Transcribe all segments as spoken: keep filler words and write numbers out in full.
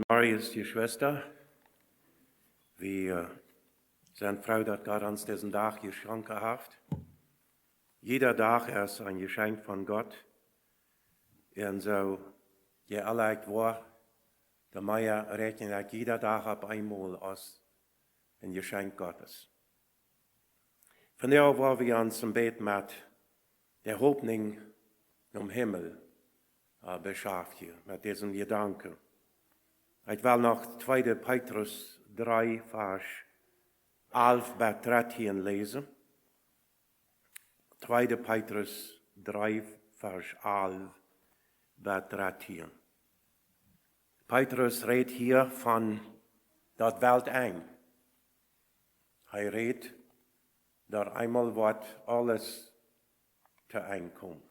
Marius, Jeschwista, wie äh, sent froo, daut Gott ons disen Dach jeschonken haft. Jieda Dach es een Jeschenkj von Gott. Un soo, je ella ekj woa, de mea räakjen ekj jieda Dach opp eemol aus een Jeschenkj Gottes. Vondoag woa wie ons een bät met de Hopninj nom Himmel äh, beschaftjen, met disen Jedanken. Ekj well noch tweede Petrus dree, Varsch alf bat dartieen läsen. Tweede Petrus dree, Varsch alf bat dartieen. Petrus rät hia von daut Weltenj. Hee rät, daut eemol woat aules to Enj komen.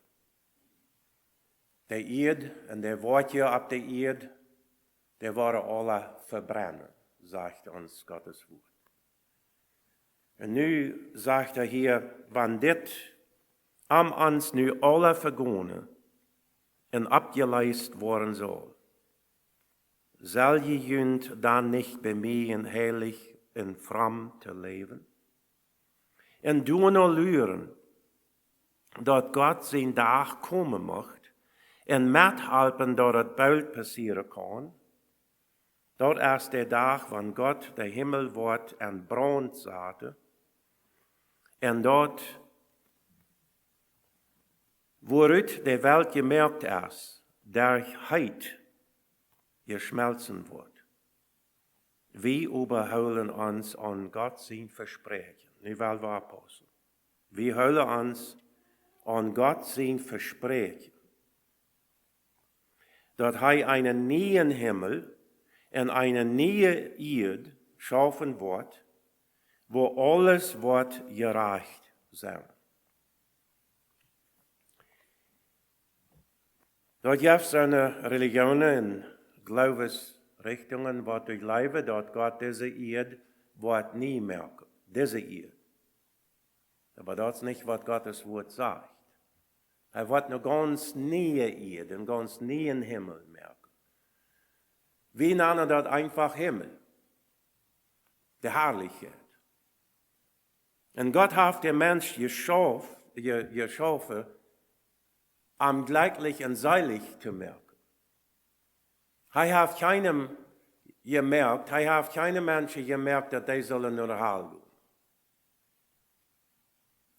De Ieed un de Woakjen opp de Ieed, dee woaren aula vebrennen, sajcht ons Gottes Wuat. Un nu sajcht hee hia, wan dit om ons nu aula vegonen un oppjeleest woaren saul, sell jie junt dan nich bemieejen, heilich un fromm to läwen? Un doano luren, daut Gott sien Dach komen mucht un methalpen, daut et boolt passieren kaun. Daut es de Dach, wan Gott de Himmel woat en Braunt saten un daut, wuarut de Welt jemoakt es, derch Heet jeschmolzen woat. Wie oba hoolen ons aun Gott sien Vespräakjen. Nu well wie oppaussen. Wie hoolen ons aun Gott sien Vespräakjen, daut hee eenen nieen Himmel un eene niee Ieed schaufen woat, wua aules woat jerajcht sennen. Daut jeft soone Relijoonen un Gloowesrichtungen, waut doa jleewen, daut Gott dise Ieed woat nie moaken. Dise Ieed. Oba daut es nich, waut Gottes Wuat sajcht. Hee woat eene gaunz niee Ieed, eenen gaunz nieen Himmel moaken. Wie nanen daut eefach Himmel. De Harlichkjeit. Un Gott haft dän Mensch jeschauf-, je-, jeschaufen, om jlekjlich un seelich to moaken. Hee haft kjeenem jemoakt, hee haft kjeene Menschen jemoakt, daut dee sullen no de Hal gonen.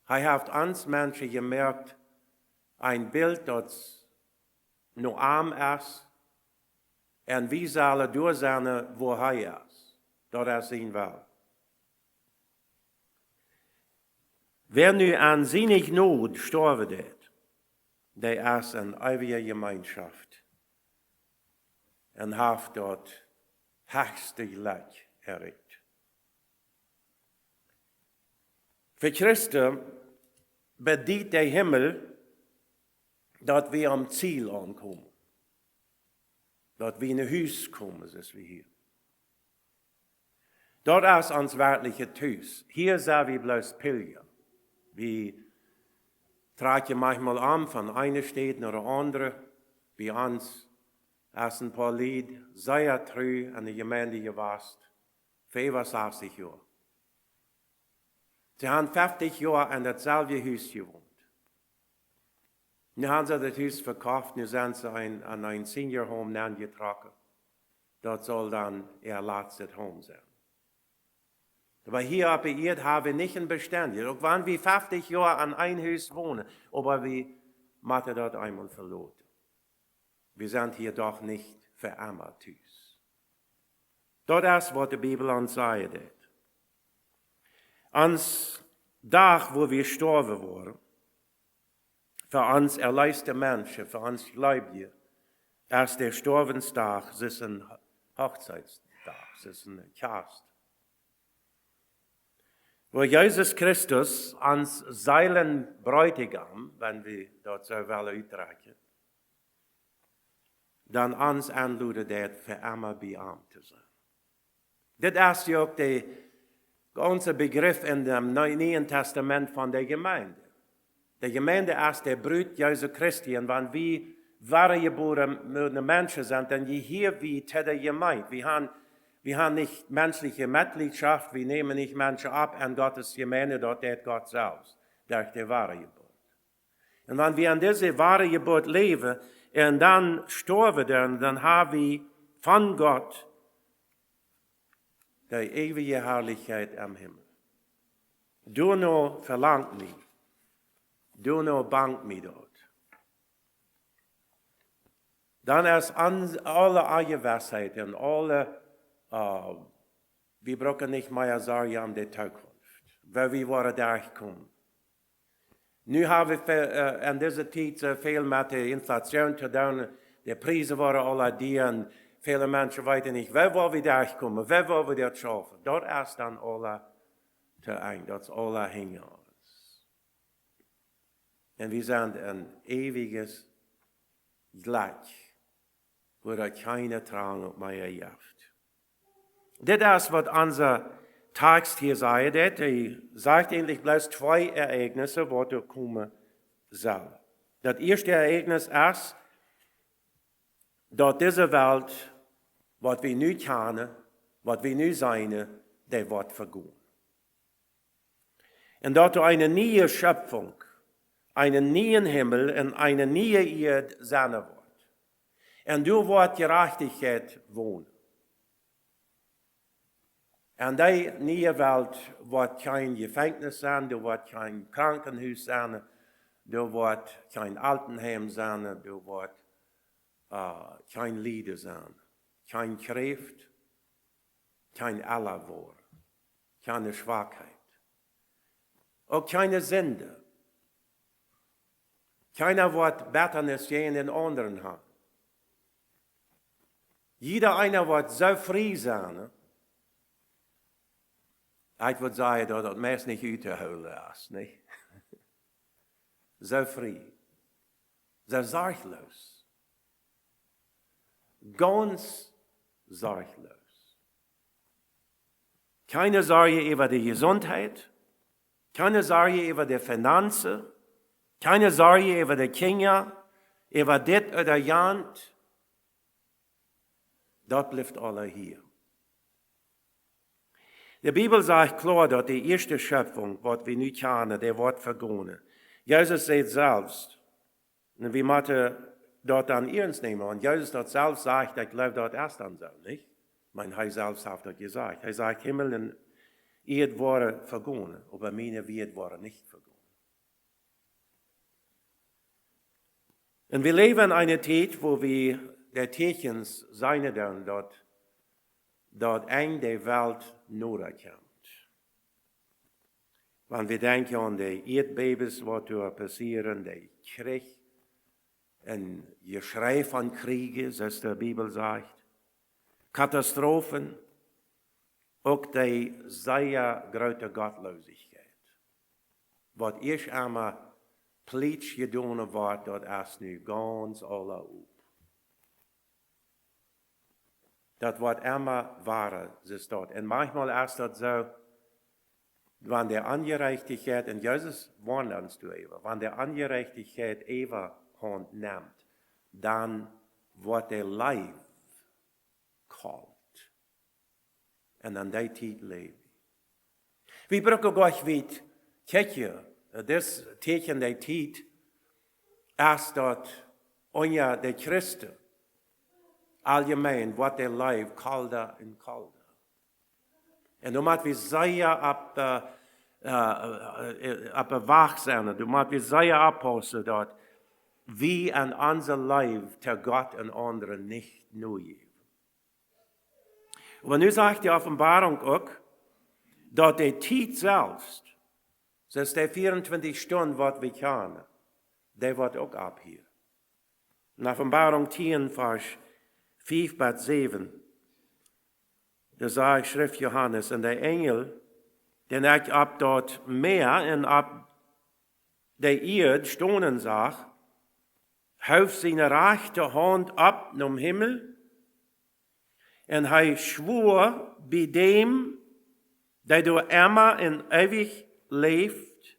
Hee haft ons Menschen jemoakt, een Bilt, daut no am es, un wie sellen doa sennen, wua hee es. Daut es sien Well. Wäa nu aun siene Jnod stoawen deit, dee es en eewje Jemeenschoft un haft daut hechste Jlekj erreicht. Fa Christen bediet de Himmel, daut wie aum Ziel aunkomen. Daut wie no Hus komen, soo aus wie hia. Daut es ons werkjlichet Hus. Hia sent wie bloos Pilja. Wie trakjen maunchmol om von eene Staut no de aundre. Bie ons es een poa Lied sea tru aun de Jemeent jewast, fiew un sastich Joa. See haben feftich Joa en daut selwje Hus jewont. Nu haben see daut Hus vekoft, nu sent see en, en een Senior Home nenjetrocken. Daut saul dan äa latstet Home sennen. Oba hia opp de Ieed haben wie nich een bestendjet, uk wan wie feftich Joa en een Hus wonen, oba wie motten daut eemol veloten. Wie sent hia doch nich fa emma tus. Daut es, waut de Bibel ons sajen deit. Ons Dach, wua wie stoawen woaren, fa ons erleeste Menschen, fa ons Jleewje, es de Stoawensdach, daut es een Hochzeitsdach, daut es een Kjast. Wua Jesus Christus, ons Seelenbräutigam, wan wie daut soo wellen utdrekjen, dan ons enloden deit, fa emma bie am to sennen. Dit es jo uk de gaunze Begriff en däm Neu-, Nieen Tastament von de Jemeent. De Jemeent es de Brut Jesu Christi, un wan wie wadajebuarne Menschen sent, dan jehia wie to de Jemeent. Wie haben, wie haben nich menschliche Mitgliedschaft, wie nämen nich Menschen opp en Gottes Jemeent, daut deit Gott selfst, derch de Wadajeburt. Un wan wie aun dise Wadajeburt läwen un dan stoawen, dan, dan haben wie von Gott de eewje Harlichkjeit em Himmel. Doano velangt mie, doano bangt mie daut. Dan es aun aule Onjewissheit un aule, äh, wie brucken nich mea sorjen om de Zukunft, woo wie woaren derchkomen. Nu haben wie, äh, en dise Tiet soo väl met de Inflation to doonen. De Priesen woaren aula dia un väle Menschen weeten nich, woo woa wie derchkomen, woo woa wie daut schaufen. Daut es dan aula to Enj, daut es aula hinja ons. Un wie sent en eewjet Jlekj, wua daut kjeene Trara mea jeft. Dit es waut onse Tekst hia sajcht. Dit, hee sajcht eejentlich bloos twee Ereignisse, waut doa komen sellen. Daut ieeschte Ereignis es, daut dise Welt, waut wie nu kjanen, waut wie nu seenen, dee woat vegonen. Un daut doa eene niee Schöpfung, eenen nieen Himmel un eene niee Ieed sennen woat. Un doa woat Jerajchtichkjeit wonen. En dee niee Welt woat kjeen Jefenkjnis sennen, doa woat kjeen Krankenhus sennen, doa woat kjeen Altenheim sennen, doa woat, äh, kjeen Lieden sennen, kjeen Kjräft, kjeen Ellenwoaren, kjeene Schwakheit, uk kjeene Sind. Kjeena woat Bettanis jäajen dän aundren haben. Jieda eena woat soo frie sennen, ekj wudd sajen, daut daut meist nich uttoohoolen es, nich? Soo frie. Soo sorjloos. Gaunz sorjloos. Kjeene Sorjen äwa de Jesuntheit, kjeene Sorjen äwa de Finanzen, kjeene Sorjen äwa de Kjinja, äwa dit ooda jant. Daut blift aula hia. De Bibel sajcht kloa, daut de ieeschte Schöpfung, waut wie nu kjanen, dee woat vegonen. Jesus säd selfst, un wie motten daut dan iernst nämen, wan Jesus daut selfst sajcht, ekj jleew, daut es dan soo, nich? Ekj meen, hee selfst haft daut jesajcht. Hee sajcht, Himmel un Ieed woaren vegonen, oba miene Wieed woaren nich vegonen. Un wie läwen en eene Tiet, wua wie de Tieekjens seenen doonen, daut, daut Enj de Welt noda kjemt. Wan wie denkjen aun de Ieedbäbes, waut doa passieren, de Kjrich, un Jeschrie von Kjrieech, soo aus de Bibel sajcht, Katastrofen, uk de sea groote Gottlosigkjeit. Waut ieescht emol plietsch jedonen woat, daut es nu gaunz aula op. Daut woat emma woara, es daut. Un maunchmol es daut soo, wan de Onjerajchtichkjeit, un Jesus woarnt ons doaräwa, wan de Onjerajchtichkjeit äwahaunt nemt, dan woat de Leew kolt. Un aun dee Tiet läw wie. Wie brucken goanich wiet kjikjen, dis Tieekjen de Tiet, es daut unja de Christen auljemeen woat de Leew kolda un kolda. Un doa mott wie sea opp, äh, äh, opp de Wach sennen, doa mott wie sea oppaussen, daut wie aun onse Leew to Gott un aundre nich nojäwen. Oba nu sajcht de Openboarunk uk, daut de Tiet selfst, daut es de vieruntwintich Stunden, waut wie kjanen, dee woat uk opphieren. En Openboarunk tieen, Varsch fief bat säwen, doa sajcht, schrift Johanes: Un de Enjel, dän ekj opp daut Mäa un opp de Ieed stonen sach, hoof siene rajchte Haunt opp nom Himmel, un hee schwua bie däm, dee doa emma un eewich läft,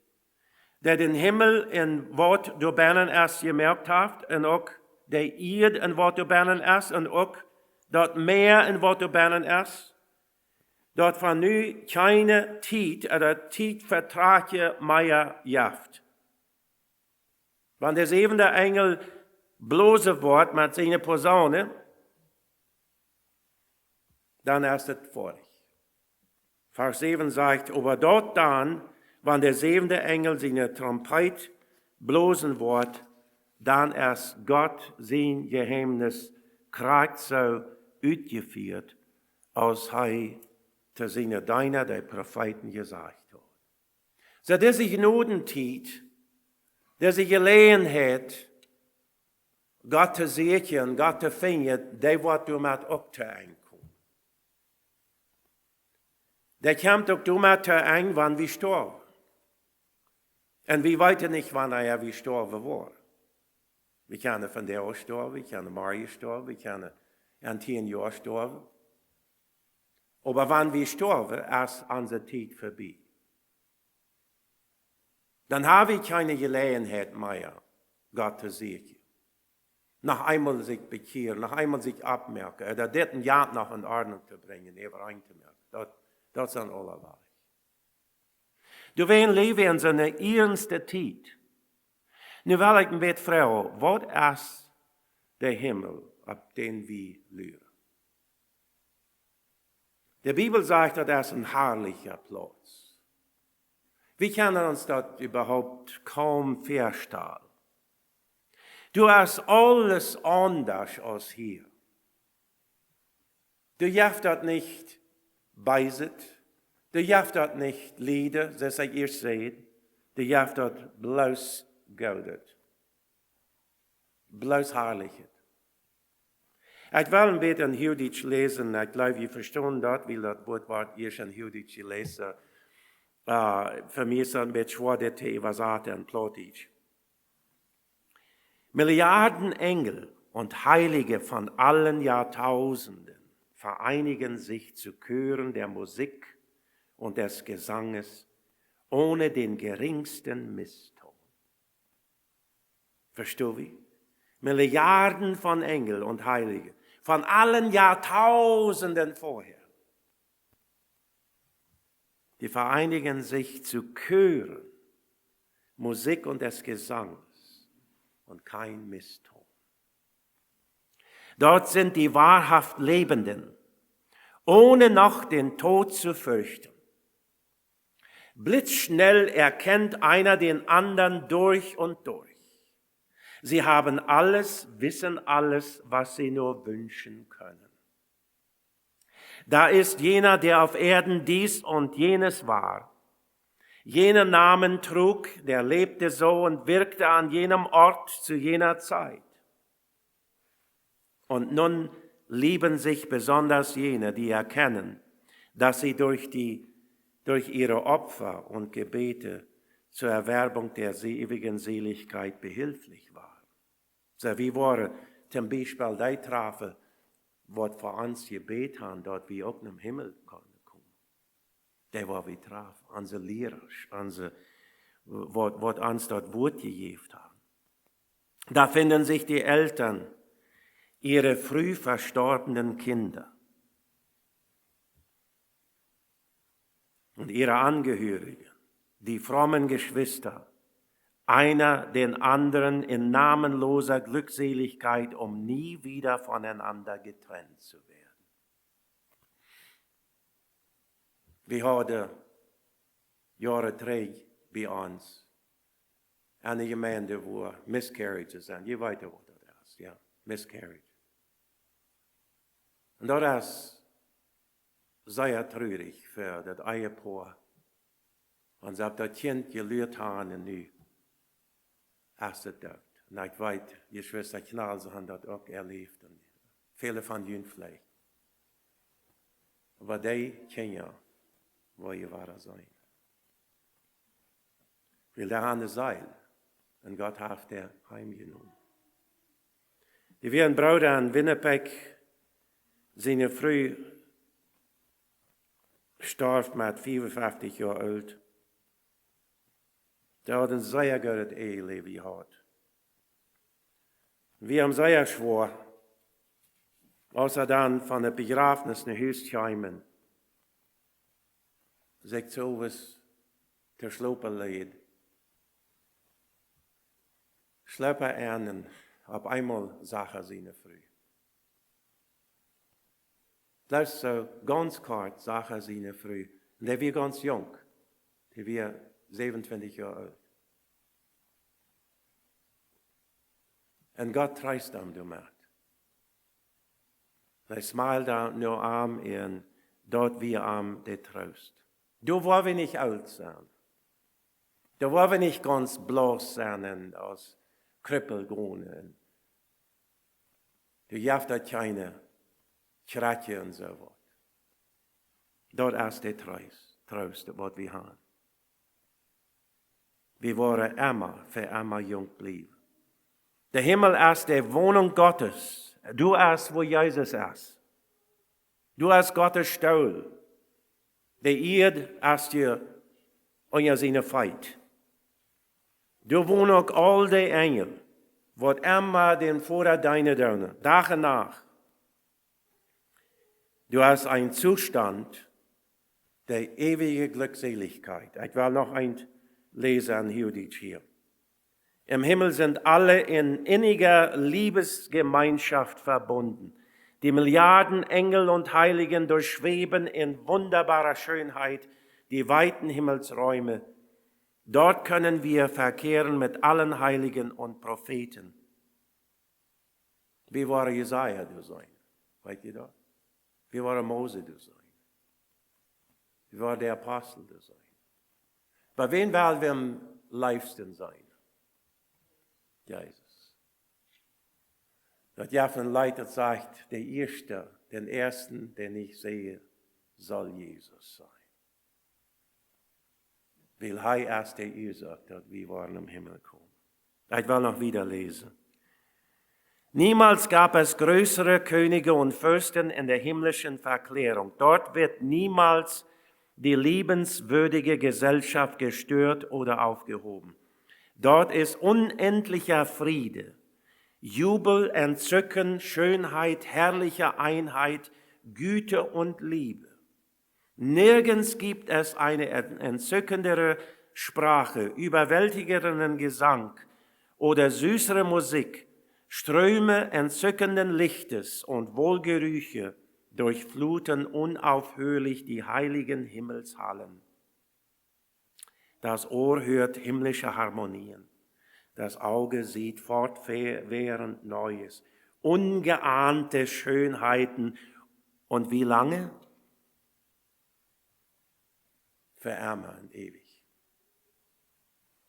dee dän Himmel un waut doa bennen es jemoakt haft, un uk de Ieed un waut doa bennen es, un uk daut Mäa un waut doa bennen es, daut von nu kjeene Tiet, äh, daut Tietvetrakje mea jeft. Wan de säwende Enjel blosen woat met siene Posaun, dan es et foadich. Varsch säwen sajcht: "Oba daut dan, wan de säwende Enjel siene Trompet blosen woat, dan es Gott sien Jeheemnis krakjt soo utjefieet, aus hee to siene Deena, de Profeeten, jesajcht haud." Soo, dise Jnodentiet, dise Jeläajenheit, Gott to sieekjen, Gott to finjen, dee woat doamet uk to Enj komen. Dee kjemt uk doamet to Enj, wan wie stoawen. Un wie weeten nich, wanea wie stoawen woaren. Wie kjennen vondoag stoawen, wie kjennen morjen stoawen, wie kjennen en tieen Joa stoawen. Oba wan wie stoawen, es onse Tiet verbie. Dan ha wie kjeene Jeläajenheit mea, Gott to sieekjen. Noch eemol sikj bekjieren, noch eemol sikj oppmoaken, ooda dit un jant noch en Ordnunk to brinjen, äwareen to moaken. Daut, daut sent aule wajch. Doawäajen läw wie en soone ernste Tiet. Nu well ekj een bät froagen, waut es de Himmel, opp dän wie luren? De Bibel sajcht, daut es een harlicha Plauz. Wie kjennen ons daut äwahaupt kaum väastalen. Doa es aules aundasch aus hia. Doa jeft daut nich Beeset, doa jeft daut nich Leiden, soo aus ekj ieescht säd, doa jeft daut bloos Goodet. Bloos Harlichet. Ekj well een bät en Huagdietsch läsen, ekj jleew, jie vestonen daut, wiels daut Wuat woat ieescht en Huagdietsch jeläsen. Äh, fa mie es daut een bät schwoa, dit to äwasaten en Plautdietsch. Milliarden Engel und Heilige von allen Jahrtausenden vereinigen sich zu Chören der Musik und des Gesanges ohne den geringsten Misston. Vesto wie? Milliarden von Engel und Heilige, von allen Jahrtausenden vorher. Die vereinigen sich zu Chören, Musik und des Gesangs und kein Misston. Dort sind die wahrhaft Lebenden, ohne noch den Tod zu fürchten. Blitzschnell erkennt einer den anderen durch und durch. Sie haben alles, wissen alles, was sie nur wünschen können. Da ist jener, der auf Erden dies und jenes war, jenen Namen trug, der lebte so und wirkte an jenem Ort zu jener Zeit. Und nun lieben sich besonders jene, die erkennen, dass sie durch die, durch ihre Opfer und Gebete zur Erwerbung der se-, ewigen Seligkeit behilflich waren. Soo, wie woaren toom Biespel dee trafen, waut fa ons jebät haben, daut wie uk nom Himmel kjennen komen. Dee woa wie trafen, onse Liera, onse, waut, waut ons daut Wuat jejäft haben. Da finden sich die Eltern ihrer früh verstorbenen Kinder und ihre Angehörigen, die frommen Geschwister, einer den anderen in namenloser Glückseligkeit, um nie wieder voneinander getrennt zu werden. Wie hauden Joaren trigj bie ons en de Jemeent, wua miscarriages sent. Jie weeten, waut daut es, jo? Miscarriage. Un daut es sea trurich fa daut Ehepoa. Wan see opp daut Kjint jeluat haben un nu es et doot. Un ekj weet, Jeschwista Knals haben daut uk erläft un väle von junt veleicht. Oba dee Kjinja woa jie wada seenen. Wiels dee hauden eene Seel un Gott haft dee heimjenomen. Doa wia een Brooda en Winnipeg, siene Fru storf met fiefunfeftich Joa oolt. Dee haud een sea goodet Eheläwen jehaut. Wie haben sea schwoa, aus hee dan von daut Bejrafnis no Hus kjeem, sikj soo waut to schlopen leet, schleep hee en un opp eemol sach hee siene Fru. Bloos soo gaunz kort sach hee siene Fru. Un dee wia gaunz junk. Dee wia säwenuntwintich Joa oolt. Un Gott treest am doamet. Hee smiled no am un daut wia am de Troost. Doa woa wie nich oolt sennen. Doa woa wie nich gaunz blaus sennen un aus Kruppel gonen. Doa jeft daut kjeene Kjratje un soo waut. Daut es de Troost, Troost waut wie haben. Wie woaren emma, fa emma junk bliewen. De Himmel es de Wonunk Gottes. Doa es, wua Jesus es. Doa es Gottes Stool. De Ieed es hia unja siene Feet. Doa wonen uk aul de Enjel, waut emma dän Voda deenen doonen, Dach un Nacht. Doa es een Zustand de eewje Glückselichkeit. Ekj well noch eent läsen aun Huagdietsch hia. Im Himmel sind alle in inniger Liebesgemeinschaft verbunden. Die Milliarden Engel und Heiligen durchschweben in wunderbarer Schönheit die weiten Himmelsräume. Dort können wir verkehren mit allen Heiligen und Propheten. Wie woaren Jesaja doa sennen? Weet jie daut? Wie woaren Mose doa sennen? Wie woaren de Apostel doa sennen? Bie wäm well wie aum leefsten sennen? Jesus. Daut jeft een Leet, daut sajcht, de ieeschta, dän ieeschten, dän ekj see, saul Jesus sennen. Wiels hee es de Uasoak, daut wie woaren em Himmel komen. Ekj well noch wieda läsen. Niemals gab es größere Könige und Fürsten in der himmlischen Verklärung. Dort wird niemals die liebenswürdige Gesellschaft gestört oder aufgehoben. Dort ist unendlicher Friede, Jubel, Entzücken, Schönheit, herrliche Einheit, Güte und Liebe. Nirgends gibt es eine en-, entzückendere Sprache, überwältigenden Gesang oder süßere Musik. Ströme entzückenden Lichtes und Wohlgerüche durchfluten unaufhörlich die heiligen Himmelshallen. Das Ohr hört himmlische Harmonien. Das Auge sieht fortwährend Neues, ungeahnte Schönheiten. Und wie lange? Fa emma un eewich.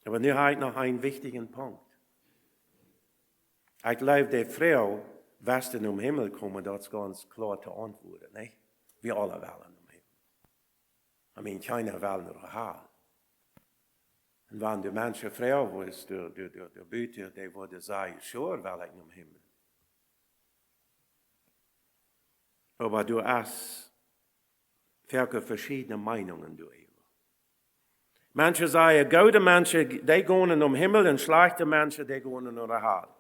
Oba nu hab ekj noch een wichtjen Punkt. Ekj jleew, de Froag, woascht du em Himmel komen, daut es gaunz kloa to auntwuaden, nich? Wie aula wellen em Himmel. I mean, kjeena well no de Hal. Un wan du Menschen froagen wurscht, du, du, du, du bute, dee wudden sajen, sure, well ekj no Himmel. Oba du hast väl veschiedne Meinungen doaräwa. Menschen sajen, goode Menschen, dee gonen no Himmel, un schlajchte Menschen, dee gonen no de Hal.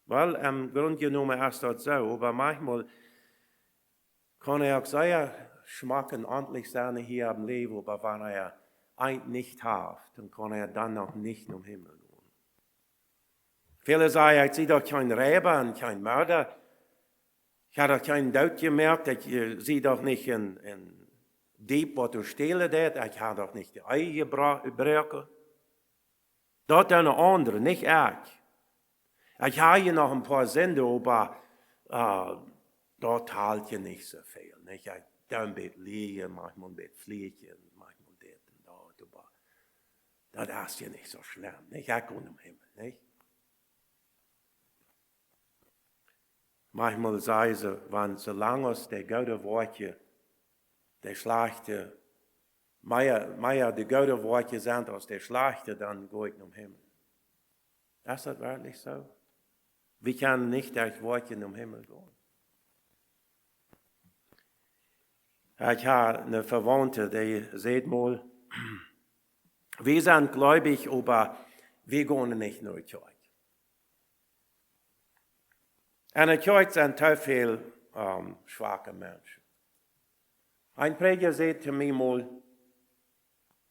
Well, em Grunt jenomen es daut soo, oba maunchmol kaun eena uk sea schmock un ordentlich sennen hia em Läwen, oba wan eena eent nich haft, dan kaun eena dan noch nich no Himmel gonen. Väle sajen, ekj sie doch kjeen Reiba un kjeen Mörda. Ekj hab doch kjeenen doot jemoakt, ekj, äh, sie doch nich een, een Dieb, waut doa stälen deed, ekj hab doch nich de Ehe jebro-, jebroaken. Daut doonen aundre, nich ekj. Ekj hab je noch een poa Sinden, oba, äh, daut talt je nich soo väl, nich? Ekj doo een bät lieejen, maunchmol een bät flieekjen, maunchmol dit un daut, oba daut es je nich soo schlemm, nich? Ekj go no Himmel, nich? Maunchmol sajen see, wan soo lang aus de goode Woakjen, de schlajchte, mea, mea de goode Woakjen sent aus de schlajchte, dan go ekj no Himmel. Es daut werkjlich soo? Wie kjennen nich derch Woakjen no Himmel gonen. Ekj hab eene Vewaunte, dee säd mol, wie sent gleubich, oba wie gonen nich no de Kjoakj. En de Kjoakj sent too väl, ähm, schwake Menschen. Een Prädja säd to mie mol,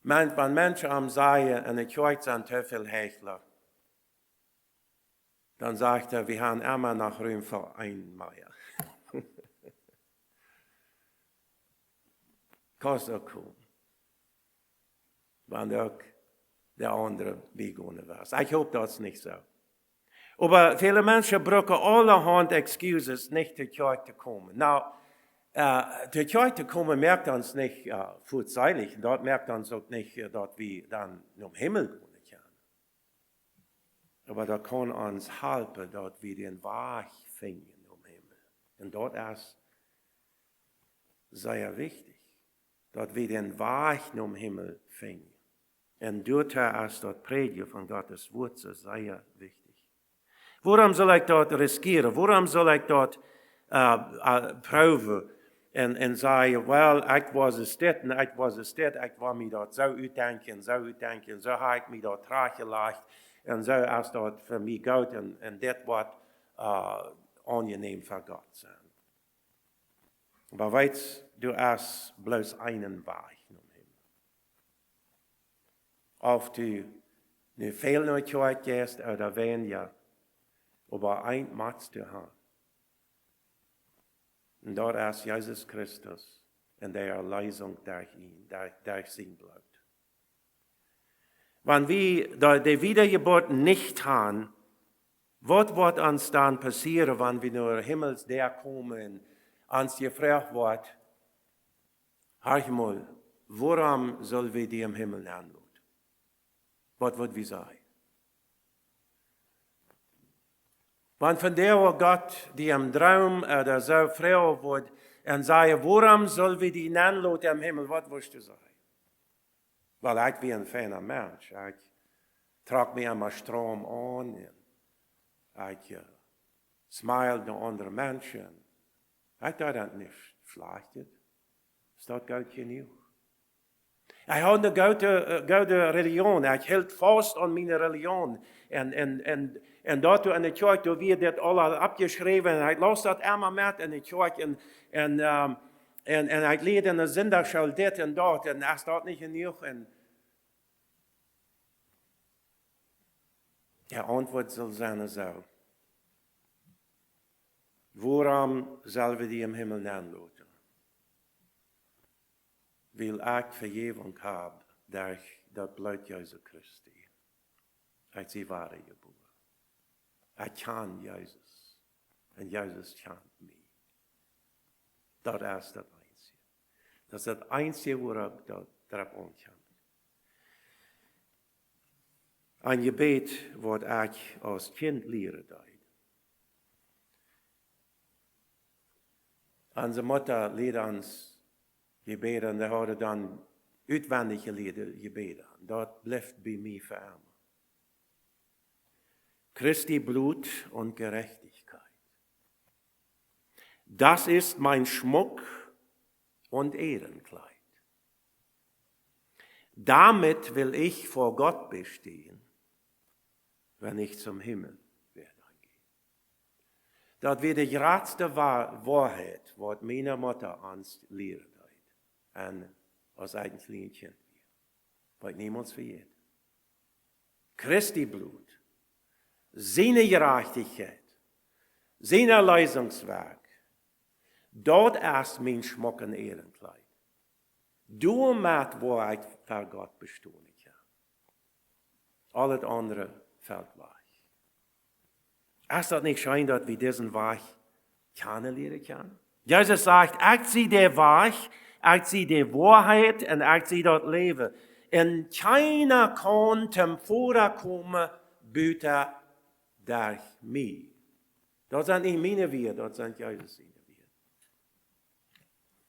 "Wan, wan Menschen am sajen, en de Kjoakj sent too väl Heuchla," dan sajcht hee, "Wie haben emma noch Rum fa een mea." Kaust uk komen. Wan uk de aundre biegonen wia. Ekj hop, daut es nich soo. Oba väle Menschen brucken aulahaunt excuses, nich to Kjoakj to komen. Nu, äh, to Kjoakj to komen moakt ons nich, äh, fuatseilich. Daut moakt ons uk nich, äh, daut wie dan nom Himmel gonen kjennen. Oba daut kaun ons halpen, daut wie dän Wajch finjen nom Himmel. Un daut es sea wichtich, daut wie dän Wajch nom Himmel finjen. Un doatoo es daut Prädjen von Gottes Wuat soo sea wichtich. Wuarom saul ekj daut riskieren? Wuarom saul ekj daut, äh, äh, proowen? Un, un sajen, "Well, ekj wia es dit un ekj wia es dit, ekj wia mie daut soo utdenkjen, soo utdenkjen, soo hab ekj mie daut trajchtjelajcht, un soo es daut fa mie goot, un, un dit woat, äh, aunjenehm fa Gott sennen." Oba weetst, doa es bloos eenen Wajch nom Himmel. Auf du nu väl no Kjoakj jeist ooda weinja, oba eent motst du haben. Un daut es Jesus Christus un de Erlösung derch am, derch, derch sien Bloot. Wan wie de, de Wiedajeburt nich haben, waut woat ons dan passieren, wan wie no de Himmelsdäa komen un ons jefroacht woat, "Horch mol, wuarom sell wie die em Himmel nenloten?" Waut woat wie sajen? Wan von dee, wua Gott die em Droom ooda soo froagen wudd un sajen, "Wuarom sell wie die nenloten em Himmel?" Waut wurscht du sajen? Well, ekj wia een feina Mensch. Ekj trock mie emma strom aun un ekj, äh, smiled no aundre Menschen. Ekj deed daut nich schlajcht. Es daut goot jenuach? Ekj haud eene goode, äh, goode Religion. Ekj hilt faust aun miene Religion. Un, un, un, un doa en de Kjoakj, doa wia dit aul aufjeschräwen. Un ekj laus daut emma met en de Kjoakj. Un, un, ähm, un, un ekj lieed en de Sindachschool dit un daut. Un es daut nich jenuach? Un de Auntwuat saul sennen soo: "Wuarom sell wie die em Himmel nenloten? Wiels ekj Vejäwunk hab derch daut Bloot Jesu Christi. Ekj sie wadajebuaren. Ekj kjan Jesus. Un Jesus kjant mie." Daut es daut eensje. Daut es daut eensje, wua ekj daut, doaropp aunkjeem. Een Jebäd, waut ekj aus Kjint lieren deed. Onse Mutta lieed ons Jebäd, un dee haud dan utwendich jelieede Jebäd. Daut blift bie mie fa emma. Christi Blut und Gerechtigkeit. Das ist mein Schmuck und Ehrenkleid. Damit will ich vor Gott bestehen, wenn ich zum Himmel werde gehen. Daut wia de jratste Wa-, Woarheit, waut miene Mutta ons lieren deed. Un aus ekj een kjlien Kjint wia. Woa ekj niemols vejäten. Christi Blut, siene Jerajchtichkjeit, sien Erlösungswoakj, daut es mien Schmuck un Ehrenkleid. Doamet woa ekj ver Gott bestonen kjennen. Aul daut aundre felt wajch. Es daut nich scheen, daut wie disen Wajch kjanen lieren kjennen? Jesus sajcht: "Ekj sie de Wajch, ekj sie de Woarheit un ekj sie daut Läwen. Un kjeena kaun tom Voda komen buta derch mie." Daut sent nich miene Wieed, daut sent Jesus siene Wieed.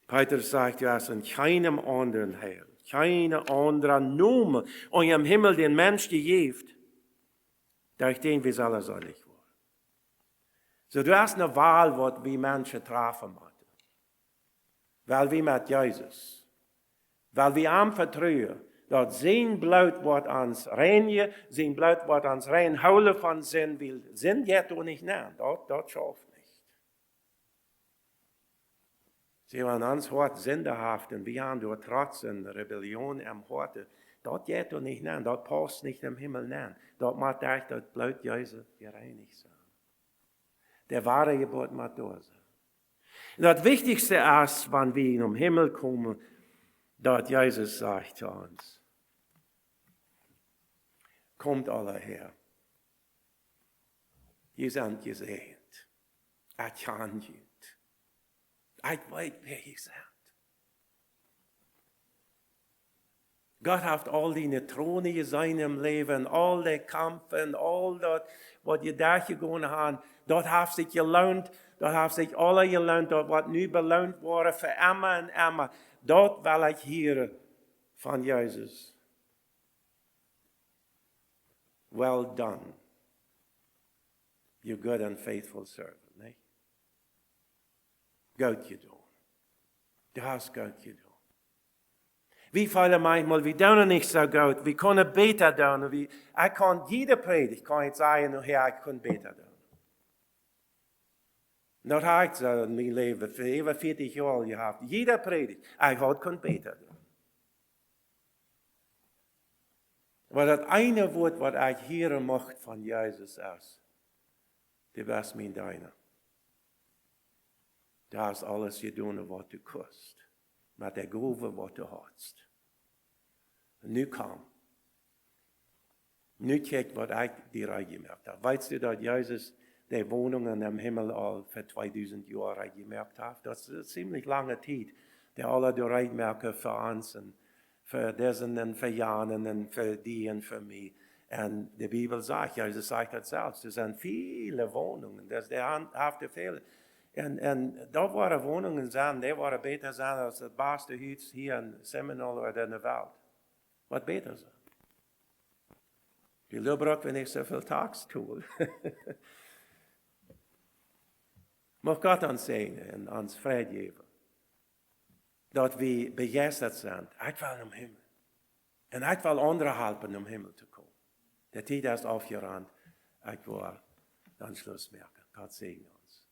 Petrus sajcht: "Doa es en kjeenem aundren Heil, kjeene aundre Nomen unja dän Himmel dän Menschen jejäft, derch dän wie sellen seelich woaren." Soo, doa es eene Wol, waut wie Menschen trafen motten. Wiels wie met Jesus, wiels wie am vetruen, daut sien Bloot woat ons reinjen, sien Bloot woat ons reinhoolen von Sind, wiels Sind jeit doa nich nenn, daut, daut schauft nich. See, wan ons Hoat sindehaft un wie han doa Trotz un Rebellion em Hoat, daut jeit doa nich nenn, daut paust nich em Himmel nenn. Daut mott derch daut Bloot Jesus jereinicht sennen. De woare Jeburt mott doa sennen. Un daut Wichtichste es, wan wie em Himmel komen, daut Jesus sajcht to ons: Komt aula häa. Jie sent jesäajent. Ekj kjan junt. Ekj weet, wäa jie sent. Gott haft aul diene Tronen jeseenen em Läwen, aul de Kaumf un aul daut, waut jie derchjegonen han, daut haft sikj jeloont, daut haft sikj aula jeloont, daut woat nu beloont woaren fa emma un emma. Daut well ekj hieren von Jesus. Well done, you good and faithful servant, nich? Goot jedonen. Du hast goot jedonen. Wie feelen maunchmol, wie doonen nich soo goot, wie kunnen bäta doonen. Wie, ekj kaun jiede Prädicht, kaun ekj sajen: "Nu, Herr, ekj kunn bäta doonen." Daut hab ekj soo en mien Läwen fa äwa vieetich Joa aul jehaut. Jiede Prädicht, ekj haud kunt bäta doonen. Oba daut eene Wuat, waut ekj hieren mucht von Jesus, es: "Du best mien Deena. Du hast aules jedonen, waut du kust, met de Gowen, waut du hast. Nu komm. Nu kjikj, waut ekj die reed jemoakt hab." Weetst du, daut Jesus de Woninjen em Himmel aul fa tweedusent Joa reed jemoakt haft? Daut es ne ziemlich lange Tiet, dee aula doa reed moaken fa ons un fa disen un fa janen un fa die un fa mie. Un de Bibel sajcht, Jesus sajcht daut selfst, doa sent väle Woninjen, daut, dee han, haft väle. Un, un doa woaren Woninjen sennen, dee woaren bäta sennen aus daut baste Hus hia en Seminole ooda en de Welt. Waut bäta sennen. Doa bruck wie nich soo väl Taxen tolen. Mucht Gott ons säajnen un ons Freid jäwen, daut wie bejeistat sent. Ekj well nom Himmel. Un ekj well aundre halpen nom Himmel to komen. De Tiet es aufjerant. Ekj well dan Schluss moaken. Gott säajen.